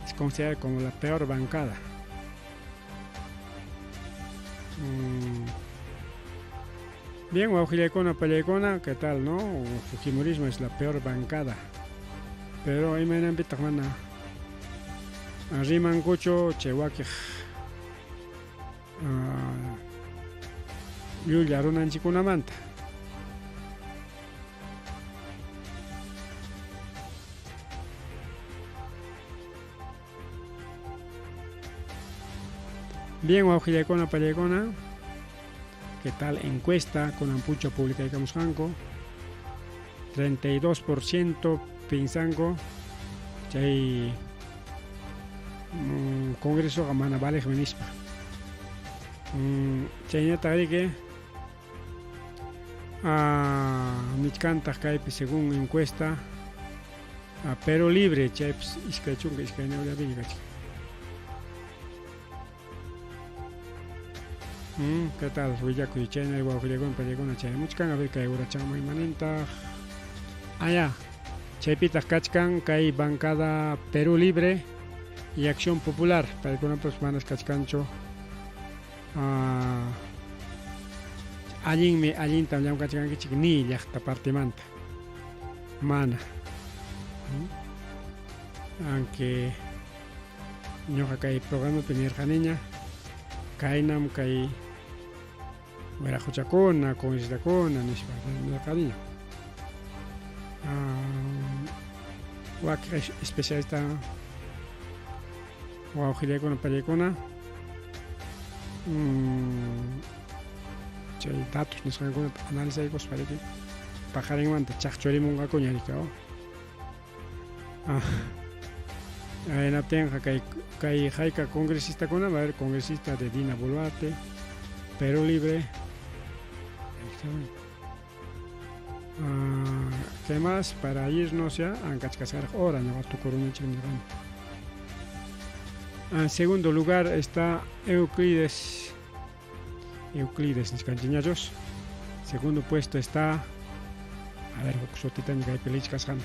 Es considerada como la peor bancada. Bien, wawqillaykuna, pallaykuna, ¿qué tal, no? Fujimorismo es la peor bancada. Pero imaynanpitaq mana rimankuchu chay wakiq llulla runanchikkunamanta. Bien, wawqillaykuna, pallaykuna, ¿qué tal encuesta kunan punchaw publicaykamusqanku? 32% pinsanku chay congresoqa mana valeqmi nispa. Chaynataq riki nichkantaq kaypi según encuesta Perú Libre chaypis 29 kachkan. ¿Qué tal? Willakuy chayna wawqillaykuna pallaykuna chayamuchkan a ver kay urachanman imanintaq. Ah ya, chaypitaq kachkan kay bancada Perú Libre y Acción Popular, paykunapas manas kachkanchu. Allinmi allintam llamkachkankichik ni llaqta partimanta. Mana. Aunque ñuqa kay programapi nirqaniña kaynam kay wiraquchakuna, congresistakuna nispa nirqaniña. Wakin especialista wawqillaykuna pallaykuna chay datos nisqankunata analizaykuspa riki paqarinmanta chaqchurimunqakuña riki hinaptinqa kay kay hayka congresistakuna a ver congresista de Dina Boluarte, Perú Libre, ¿qué más? Para irnos ya, ankachkasqaraq hora ñuqa tukurunanchik nirqani. En segundo lugar está Euclides, Euclides nichkanchikñachus. Segundo puesto está, a ver, huk sutitaña kaypi lichkasqani.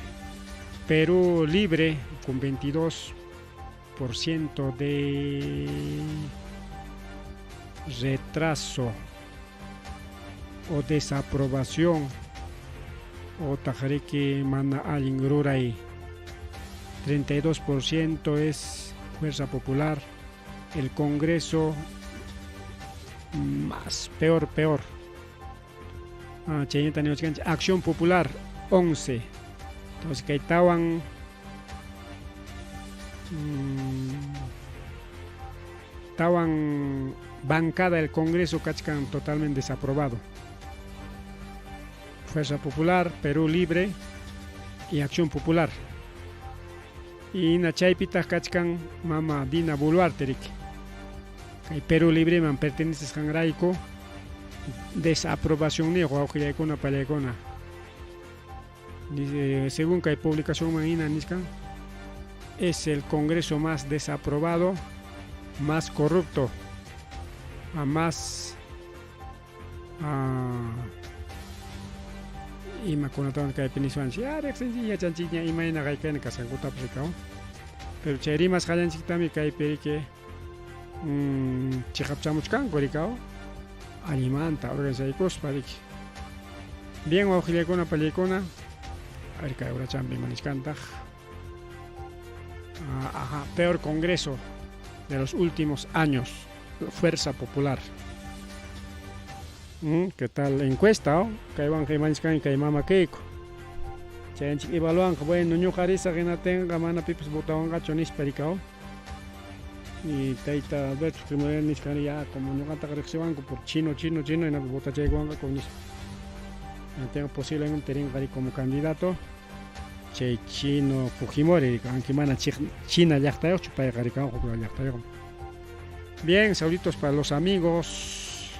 Perú Libre con 22% de retraso o desaprobación otaq riki mana allin ruray. 32% es Fuerza Popular, el Congreso más peor, peor. Chaynata niwachkanchik Acción Popular 11. Entonces kay tawan tawan bancada del Congreso kachkan totalmente desaprobado. Fuerza Popular, Perú Libre y Acción Popular. Y hina chaypitaq kachkan mama Dina Boluarte riki. Kay Perú Libreman pertenecesqanrayku desaprobacionniyuq wawqillaykuna pallaykuna. Dice, según kay publicacionman hina nichkan, es el Congreso más desaprobado, más corrupto, a más imakunatawan kaypi niswanchik, ya riqsinchik yachanchikña imayna qaykayna kasqankutapas rikaw. Pero chay rimasqallanchiktami kaypi riki chiqapchamuchkanku rikaw, allimanta organizaykuspa riki. Bien, wawqillaykuna pallaykuna, a ver kay urachampi ima nichkantaq. Ajá, peor congreso de los últimos años, Fuerza Popular. ¿Qué tal encuesta? Oh? Kaywanqa ima nichkanki kay mama Keiko. Chayanchik evaluanqa, bueno, ñuqa risaq hinatinqa mana pipas votawanqachu nispa rikaw. Y tayta Alberto Fujimori nichkani ya como ñuqataqa riqsiwanku por chino, chino, chino hinapi votachaykuwanqaku nispa. Hinatinqa posiblemente rinqa como candidato chay chino Fujimori, aunque mana China llaqtayuqchu payqa rikaw huk llaqtayuqmi. Bien, saluditos para los amigos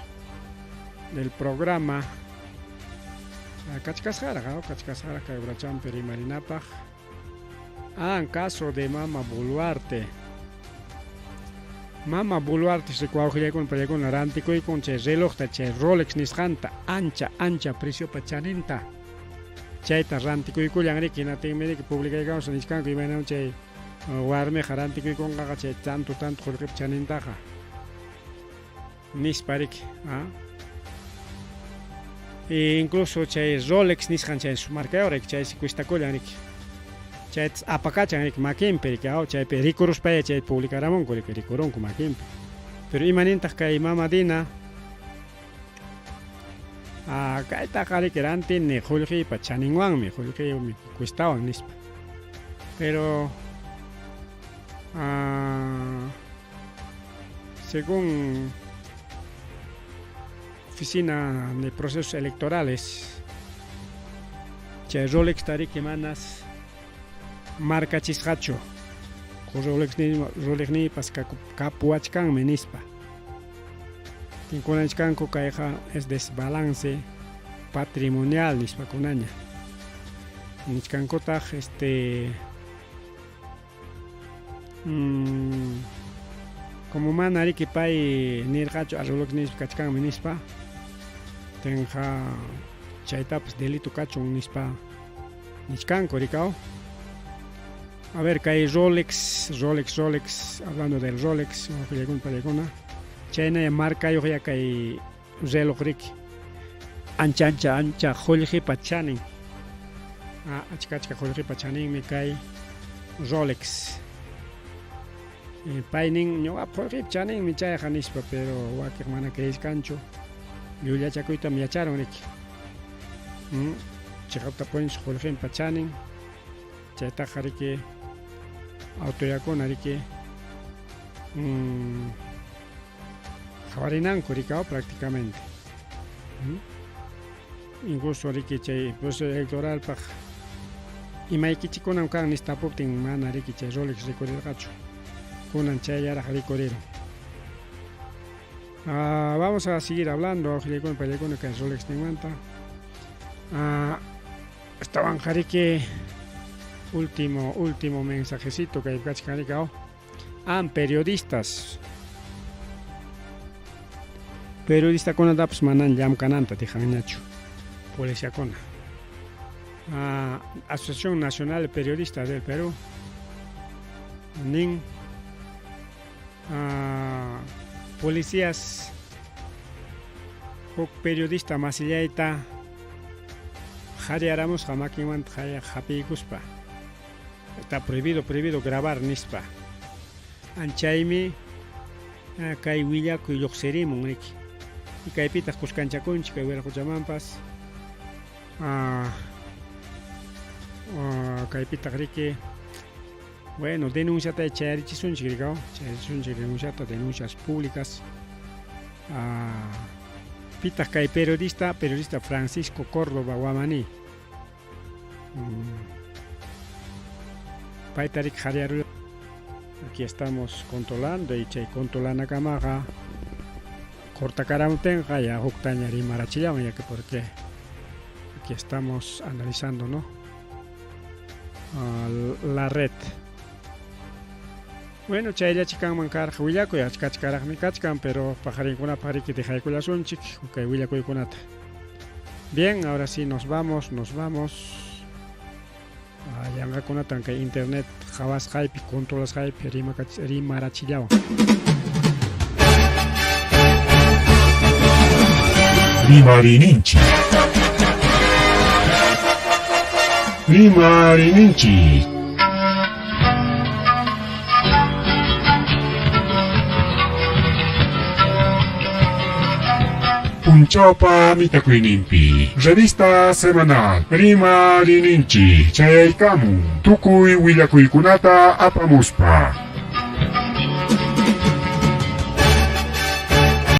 del programa. Kachkasqaraq, kachkasqaraq kay urachampi rimarinapaq. En caso de Mama Boluarte. Mama Boluarte wawqillaykuna pallaykuna rantikuykun chay relojta chay Rolex nisqanta ancha ancha preciopa chaninta. Chayta rantikuykullan riki hinatinmi riki publicaykamusqa nichkanku imaynam chay Warmiqa rantikuykunqaqa chay tanto tanto qullqipa chanintaqa nispa riki. ¿Ah? E incluso chay Rolex nisqan chay markayuq riki chaysi cuestakullan riki. Chaytas apakachan riki makinpi riki, aw chaypi rikuruspaya chay publicaramunku riki, rikurunku makinpi. Pero imanintaq kay mama Dina? Ah, kaytaqa riki rantini qullqiypa chaninwanmi, qullqiymi cuestawan nispa. Pero ah, según Oficina de Procesos Electorales chay Rolex tariki manas marcachisqachu Rolex Rolexniypas kapuwachkanmi nispa. Tinkunachkanku kayqa es desbalance patrimonial nispakunaña. Nichkankutaq este Como mana riki pay nirqachu arruluk nispa kachkanmi nispa, tenqa chaytapas delito kachun nispa nichkanku rikaw. A ver, kay Rolex, Rolex, Rolex, hablando del Rolex, wawqillaykuna pallaykuna, chaynaya markayuqya kay reloj riki. Ancha ancha ancha qullqipa chanin. Ah, achka achka qullqipa chaninmi kay Rolex. Eh, pay nin ñuqa qullqipa chaninmi chayqa nispa, pero wakiq mana creeskanchu. Llullachakuytam yacharun riki. Chiqaptapunis qullqinpa chanin. Chaytaqa riki autoyakuna riki qhawarinanku rikaw prácticamente. Incluso riki chay proceso electoralpaq imaykichikunam kan nispa tapuptin mana riki chay Rolex rikurirqachu. Kunan chayllaraq rikurirun. Ah, vamos a seguir hablando, awqillaykuna pallaykuna kay Rolex ninmanta. Ah, astawanqa riki último último mensajecito kay kachkan rikaw. An periodistas. Periodistakunatapas manan llamkananta dejanñachu policiakuna. Ah, Asociación Nacional de Periodistas del Perú nin ah, policías huk periodista masillayta qhariyaramusqa makinmanta hapiykuspa. Está prohibido, prohibido grabar nispa. Anchaymi kay willakuy lluqsirimun riki. Y kaypitaq kuskanchakunchik kay wiraqochamanpas. Kaypitaq riki bueno, denunciata chayarichisunchik rikaw, chayarichisunchik denunciata, denuncias públicas. Pitaq kay periodista, periodista Francisco Córdoba Guamaní. Payta riki qhariyarulla. Aquí estamos controlando y chay controlanakamaqa cortakaramuptinqa ya huktaña rimarachillawan ya que porque aquí estamos analizando, ¿no? La red. Bueno, chayllachi kanman karqa willakuy, achka achkaraqmi kachkan, pero paqarinkunapaq riki dejaykullasunchik kay willakuykunata. Bien, ahora sí nos vamos, nos vamos. Yanqakunatan kay internet qhawasqaypi, controlasqaypi rimarachillawan. Rimarininchik. Rimarininchik. Punchawpa mitakuyninpi revista semanal Rimarininchik chayaykamun tukuy willakuykunata apamuspa.